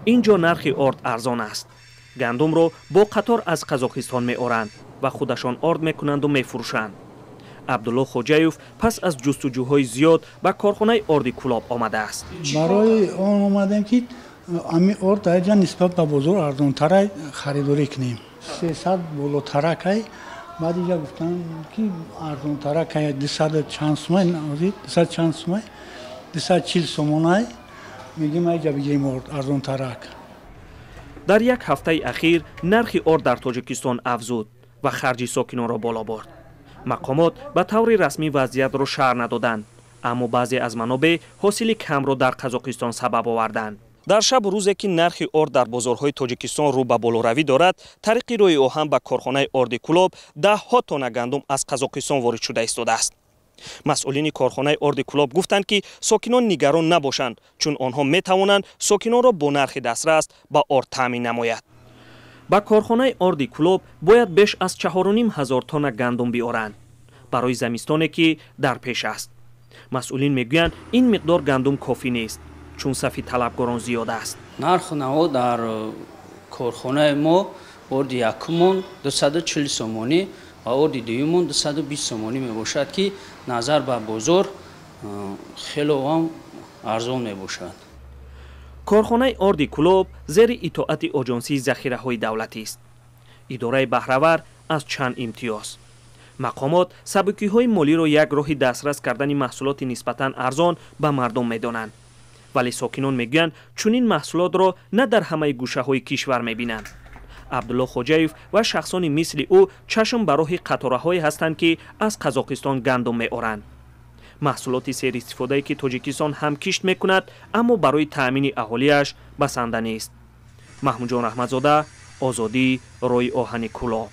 Ин ҷо нархи орд арзон аст. Гандумро бо қатор аз Қазоқистон меоранд ва худашон орд мекунанду мефурӯшанд. Абдулло Хоҷаев пас аз ҷустуҷӯҳои зиёд ба корхонаи орди Кӯлоб омадааст. Барои он омадем, ки ами орд дар ҷа нисбат ба бозор арзонтара харидорӣ кунем. 300 болотаракай, баъд иҷа гуфтанд, ки арзонтаракай, 200 чанд сумай, 200 чанд сумай, 240 сомонай. Мегим, айҷа бигирем орд арзонтарак. Дар як ҳафтаи ахир нархи орд дар Тоҷикистон афзуд ва харҷи сокинонро боло бурд. Мақомот ба таври расмӣ вазъиятро шарҳ надоданд, аммо баъзе аз манобеъ ҳосили камро дар Қазоқистон сабаб оварданд. Дар шабу рӯзе ки нархи орд дар бозорҳои Тоҷикистон рӯ ба болоравӣ дорад, тариқи роҳи оҳан ба корхонаи орди Кӯлоб даҳҳо тонна гандум аз Қазоқистон ворид шуда истодааст. Масъулини корхонаи орди Кӯлоб гуфтанд, ки сокинон нигарон набошанд, чун онҳо метавонанд сокинонро бо нархи дастрас ба орд таъмин намояд. Ба корхонаи орди Кӯлоб бояд беш аз 4500 тонна гандум биоранд барои замистоне, ки дар пеш аст. Масъулин мегӯянд, ин миқдор гандум кофӣ нест, чун сафи талабгорон зиёд аст. Нарху наво дар корхонаи мо: орди якумон 240 сомонӣ ва орди дуюмон 220 сомонӣ мебошад, ки назар ба бозор хело ҳам арзон мебошад. Корхонаи орди Кӯлоб зери итоати Оҷонсии захираҳои давлатист, идораи баҳравар аз чанд имтиёз. Мақомот сабукиҳои молиро як роҳи дастрас кардани маҳсулоти нисбатан арзон ба мардум медонанд, вале сокинон мегӯянд, чунин маҳсулотро на дар ҳамаи гӯшаҳои кишвар мебинанд. Абдулло Хоҷаев ва шахсони мисли ӯ чашм ба роҳи қатораҳое ҳастанд, ки аз Қазоқистон гандум меоранд, маҳсулоти серистифодае, ки Тоҷикистон ҳам кишт мекунад, аммо барои таъмини аҳолиаш басанда нест. Маҳмудҷон Раҳматзода, Озодӣ, роҳи оҳани Кӯлоб.